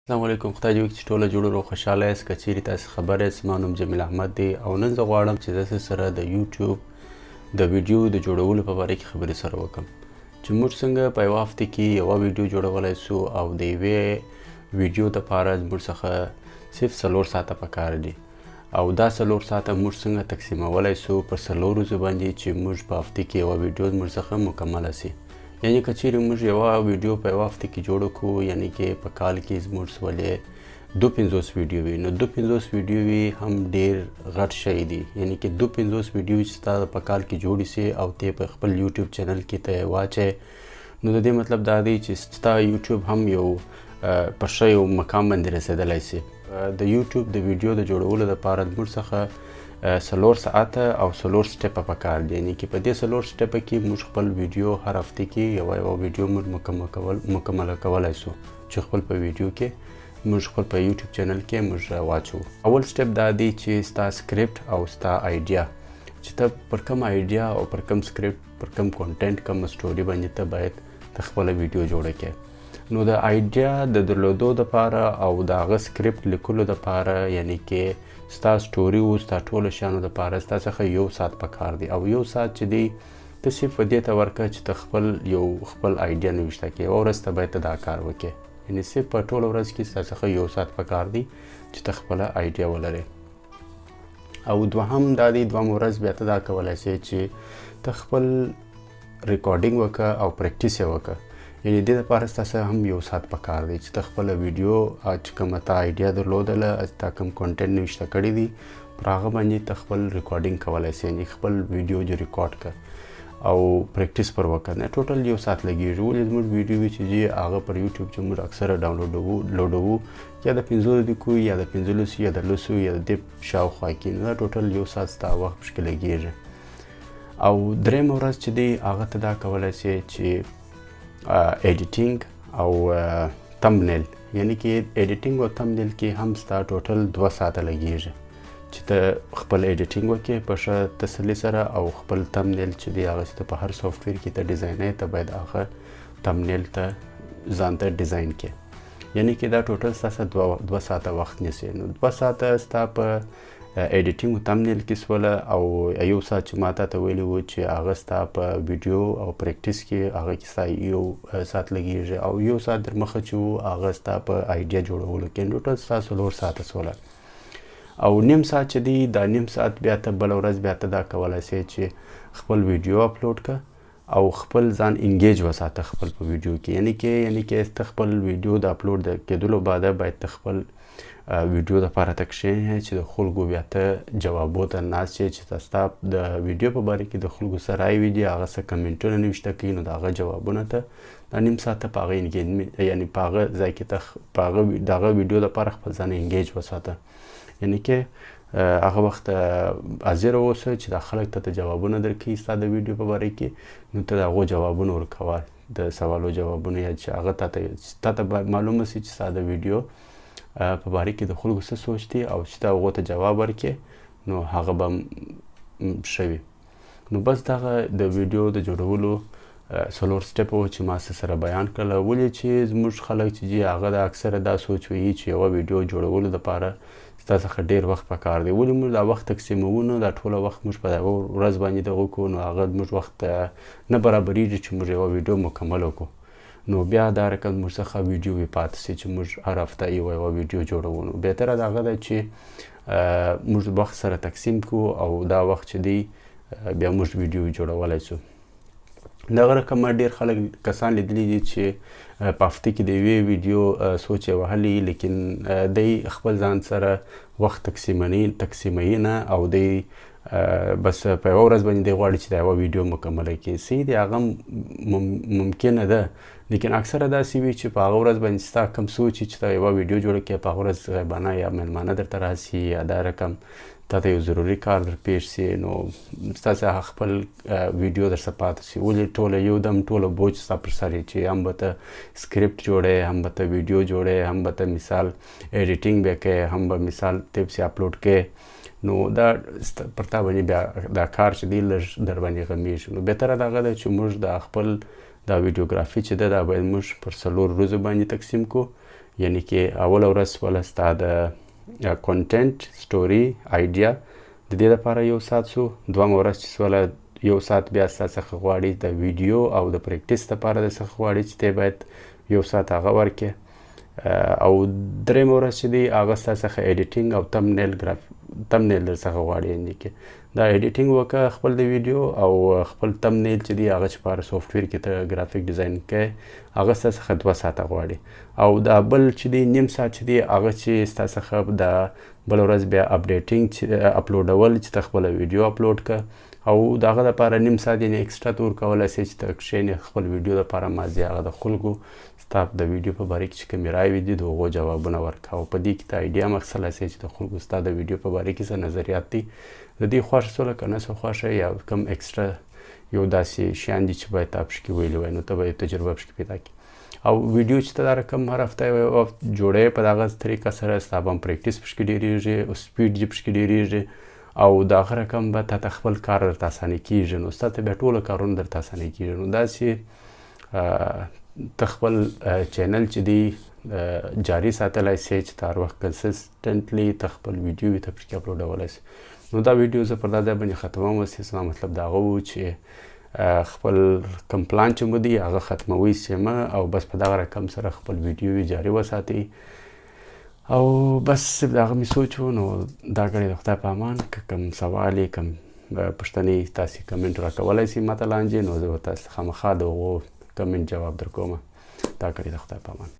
السلام علیکم، خدای دې وکړي چې ټوله جوړ او خوشحاله یاست. که چیرې تاسو خبر یاست، زما نوم جمیل احمد دی او نن زه غواړم چې تاسو سره د یوټیوب د ویډیو د جوړولو په باره کې خبرې سره وکړم چې موږ څنګه په یوه هفته کې یوه ویډیو جوړولی سو او د یوې ویډیو دپاره زموږ څخه صرف 4 ساعته پکار دي او دا 4 ساعته موږ څنګه تقسیمولی سو پر 4 ورځو باندې چې موږ په هفته کې یوه ویډیو زموږ څخه مکمله سي. یعنی که چیرې موږ یوه ویډیو په یوه هفته کې جوړه کړو، یعنی کې په کال کې زموږ سولې 52 ویډیو وي. نو 52 ویډیو وي هم ډیر غټ شی دی. یعنی کې 52 ویډیو چې ستا په کال کې جوړې سي او ته په خپل یوټیوب چینل کې ته واچې، نو د دې مطلب دا دی چې ستا یوټیوب هم یو په ښه یو مقام باندې رسېدلی سي. د یوټیوب د ویډیو د جوړولو لپاره زموږ څخه 4 ساعته او څلور سټپه پکار دي. یعنی کې په دې څلور سټپه کې موږ خپل ویډیو هر هفته کې یوه یوه ویډیو موږ مکمله کولای سو چې خپل په ویډیو کې موږ خپل په یوټیوب چینل کې موږ واچو. اول سټپ دا دی چې ستا سکرپټ او ستا آیډیا، چې ته پر کوم آیډیا او پر کوم سکرپټ، پر کوم content، کوم سټوري باندې ته باید ته خپله ویډیو جوړه کړې. نو د آیډیا د درلودو دپاره او د هغه سکرپټ لیکلو دپاره، یعنی کې ستا سټوري او ستا ټولو شیانو دپاره ستا څخه یو ساعت پکار دی. او یو ساعت چې دی، ته صرف دې ته ورکه چې ته خپل یو خپل آیډیا نوشته کړې. یوه ورځ ته باید ته دا کار وکړې، یعنی صرف په ټوله ورځ کې ستا څخه یو ساعت پکار دی چې ته خپله آیډیا ولرې. او دوهم دا دی، دوهم ورځ بیا ته دا کولی شې چې ته خپل ریکارډینګ وکړه او پریکټیس یې وکړه. یعنی دې لپاره ستاسو هم یو ساعت پکار دی چې ته خپله ویډیو چې کومه تا آیډیا درلودله، تا کوم content نوشته کړی دی، پر هغه باندې ته خپل ریکارډینګ کولی شې، یعنی خپل ویډیو جو ریکارډ کړه او پریکټیس پر وکړه. نه ټوټل یو ساعت لګیږي. ولې زموږ ویډیو چې جی هغه پر یوټیوب چې موږ اکثره ډاونلوډوو لوډوو، یا د 5 دقیقو یا د 15 یا د 10 یا د دې شاوخوا کې، نو دا ټوټل یو ساعت ستا وخت پکې لګیږي. او دریم ورځ چې دی، هغه ته دا کولی شي چې ایډیټینګ او thumbnail، یعنی کې ایډیټینګ او thumbnail کې هم ستا ټوټل 2 ساعته لګیږي چې ته خپل ایډیټینګ وکړې په ښه تسلي سره او خپل thumbnail چې دی، هغه چې ته په هر سافټویر کې ته ډیزاین ته باید هغه thumbnail ته ځان ته ډیزاین کې. یعنی کې دا ټوټل ستا 2 ساعته وخت نیسي. نو 2 ساعته ستا په ایډیټینګ او thumbnail کې سوله او یو ساعت چې ما ته ویلي وو چې هغه ستا په ویډیو او پریکټیس کې، هغه کې ستا یو ساعت لګیږي او یو ساعت در مخه چې وو، هغه ستا په آیډیا جوړولو کې، ټوټل ستا 4 ساعته سوله. او نیم ساعت چې دی، دا نیم ساعت بیا ته بل ورځ بیا ته دا کولای شې چې خپل ویډیو اپلوډ که او خپل ځان engage وساته خپل په ویډیو کې. یعنی کې ته خپل ویډیو د اپلوډ د کېدلو بعد باید ته خپل ویډیو د پاره ته کښېنې چې د خلکو بیا ته جوابو ته ناست شې چې ستا د ویډیو په باره کې د خلکو څه رای وي دي، هغه څه کمنټونه نوشته کوي، نو د هغه جوابونه ته دا نیم ساعت په هغه engage، یعنی په هغه ځای کې ته په هغه دغه ویډیو د پاره خپل ځان engage وساته. یعنی کې هغه وخت حاضر اوسه چې دا خلک ته جوابونه درکوي ستا د ویډیو په باره کې، نو ته د هغو جوابونه ورکوه، د سوالو جوابونه، یا چې هغه تا ته معلومه سي چې ستا د ویډیو په باره کې د خلکو څه سوچ دی او چې ته هغو ته جواب ورکې، نو هغه به ښه وي. نو بس دغه د ویډیو د جوړولو څلور سټپ و چې ما سره بیان کړل. ولې چې زموږ خلک چې دي، هغه د اکثره دا سوچ وي چې یوه ویډیو جوړولو دپاره ستا څخه ډیر وخت پکار دی. ولې موږ دا وخت تقسیموو؟ نو دا ټوله وخت موږ په یوه ورځ باندې دغه کوو، نو هغه موږ وخت نه برابریږي چې موږ یوه ویډیو مکمله کړو. نو بیا دا رقم موږ څخه ویډیو وي پاتې سي چې موږ هر هفته یوه یوه ویډیو جوړوو. نو بهتره دا هغه ده چې موږ وخت سره تقسیم کړو او دا وخت چې دی، بیا موږ ویډیو جوړولی سو. دغه رقم ډیر خلک کسان لیدلي دي چې په هفته کې د یوې ویډیو سوچ یې وهلی، لیکن دی خپل ځان سره وخت تقسیموي نه او دی بس په یوه ورځ باندې دی غواړي چې دا یوه ویډیو مکمله کړي. صحیح دی، هغه ممکنه ده، لیکن اکثره داسې وي چې په هغه ورځ باندې ستا کوم سوچ چې ته یوه ویډیو جوړه کړې، په هغه ورځ غیبانه یا میلمانه درته راسي یا دا رقم تا ته یو ضروري کار در پیښ سي، نو ستاسې هغه خپل ویډیو در څخه پاتې سي. ولې ټوله یو دم ټوله بوج ستا پر سر چې هم به ته سکرپټ جوړې، هم به ته ویډیو جوړې، هم به ته مثال ایډیټینګ به کوې، هم به مثال ته پسې اپلوډ کوې، نو دا پر تا باندې بیا دا کار چې دی، لږ در باندې غمیږي. نو بهتره دغه ده چې موږ د خپل دا ویډیوګرافي چې ده، دا باید موږ پر 4 ورځو باندې تقسیم کو. یعنی کې اوله ورځ سوله ستا د کنټنټ سټوري آیډیا د دې لپاره یو ساعت سو. دومه ورځ چې سوله یو ساعت بیا ستا څخه غواړي د ویډیو او د پریکټیس لپاره د څخه غواړي چې ته باید یو ساعت هغه ورکې. او درېیمه ورځ چې دی هغه ستا څخه ایډیټینګ او تمنیل ګراف تمنیل در څخه غواړي، یعنی کې دا ایډیټینګ وکړه خپل د ویډیو او خپل تمنیل چې دی هغه چې په هر سافټویر کې ته ګرافیک ډیزاین کوې هغه ستا څخه 2 ساعته غواړي. او دا بل چې دی نیم ساعت چې دی هغه چې ستا څخه د بل ورځ بیا اپډیټینګ چې اپلوډول چې ته خپله ویډیو اپلوډ که او د هغه دپاره نیم ساعت یعنې اکسټرا ته ورکولی سې چې ته کښېنې خپل ویډیو دپاره مازې هغه د خلکو ستا د ویډیو په باره کې چې کومې رایې دي د هغو جوابونه ورکړه. او په دې کې ته ایډیا هم اخیستلی سې چې د خلکو ستا د ویډیو په باره کې څه نظریات دي، د دې خوښه سوله که نه سوه خوښه، یا کوم اکسټرا یو داسې شیان دي چې باید تا پکې ویلي وای، نو ته به یو تجربه پکې پیدا کړې. او ویډیو چې ته دا رقم هر هفته یو جوړوې په دغه طریقه سره ستا به هم پریکټیس پکې ډېرېږي او سپیډ دې پکې ډېرېږي او د هغه رقم به تا ته خپل کار درته اسانه کېږي، نو ستا ته بیا ټوله کارونه درته اسانه کېږي. نو داسې ته خپل چینل چې دی جاري ساتلی سې چې ته هر وخت کنسسټنټلي ته خپل ویډیو ته پکې اپلوډولی سې. نو دا ویډیو زه پر دا ځای باندې ختموم. اوس زما مطلب د هغه و چې خپل کوم پلان چې مو دی هغه ختموئ سیمه او بس په دغه رقم سره خپل ویډیو جاري وساتئ. او بس صرف د هغه مې سوچ و. نو دا ګړی د خدای په امان. که کوم سوال یې کوم پوښتنې تاسې کمنټ راکولی سئ ماته لاندې، نو زه به تاسې خامخا د هغو کمنټ جواب درکوم. دا ګړی د خدای په امان.